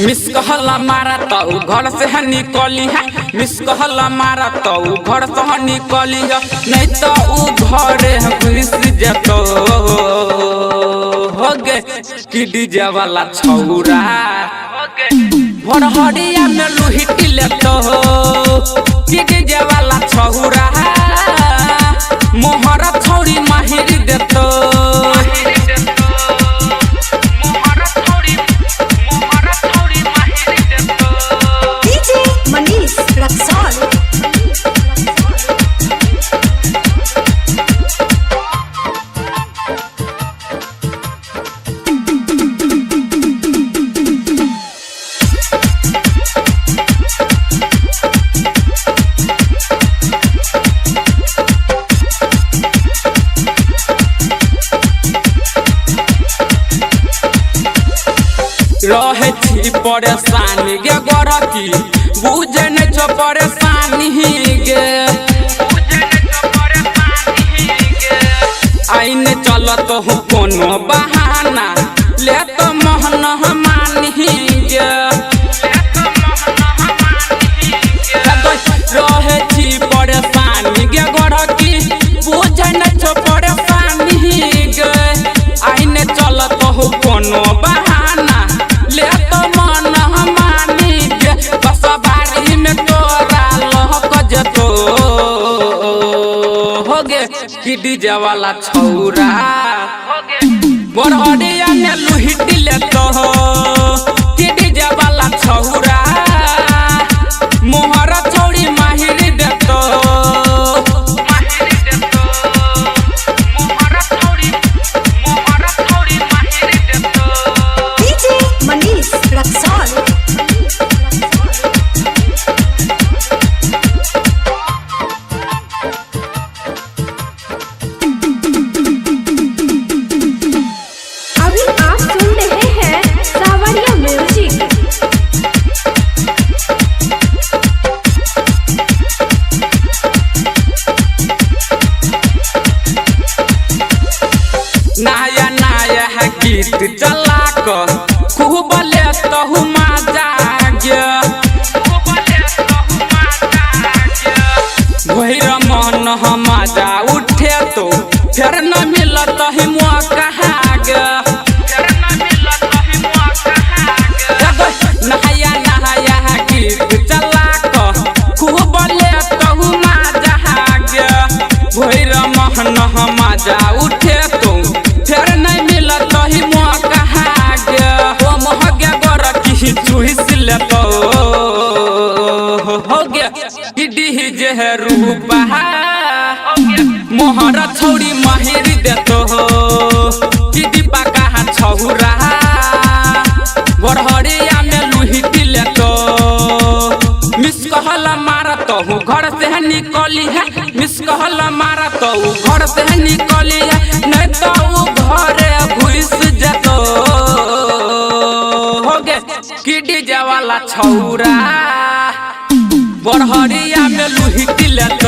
Miss कहला मारा तो घर से निकली है, मिस कहला मारा तो घर से निकली है, नहीं तो उ घरे घुस जतो हो गे कि डीजे वाला छौरा भरहरिया में लुहिट लेतो कि डीजे वाला छौरा मोहरा छौरी माहिर देतो। Manish Raxaul. रहे छी परेशानी गे गोरकी बुझे नहीं छो परेशानी गे, आईने चलत हूँ कोनो बहाना ले तो मोहन मानी गे। रहे छी परेशानी गे गोरकी बुझे नहीं छो परेशानी गे, आईने चलत हूँ कोनो बहाना ले तो मन मानी गे, बस बारी में तोरा लहक जतो हो गे कि डीजे वाला छौरा बरहरिया में लुहिट लेतो कि डीजे वाला छौरा मोहरा छौरी माहिर देतो। डीजे मनीष रक्सौल। अभी आप सुन रहे हैं सावरिया म्यूजिक। नया नया है गीत चला क खूब लेतहु मजा गे, भैर मन मजा उठे तो फिर न मिलत ही मौका गे। नया नया है गीत चला क खूब लेतहु मजा गे, भैर मन मजा उठे तो फिर नहीं मिलत ही मौका गे। ओ महगे गोरकी चुहिस लेतो हो गे कि डीजे रूपा मोहरा छौरी माहिर देतो कि दीपा कहाँ छौरा बरहरिया में लुहिट लेतो। मिस कहला मारा तो घर से निकली है, मिस कहला मारा तो घर से निकली है, नहीं तो घरे घुस जतो हो गे कि डीजे वाला छौरा बरहरिया में लुहिट लेतो।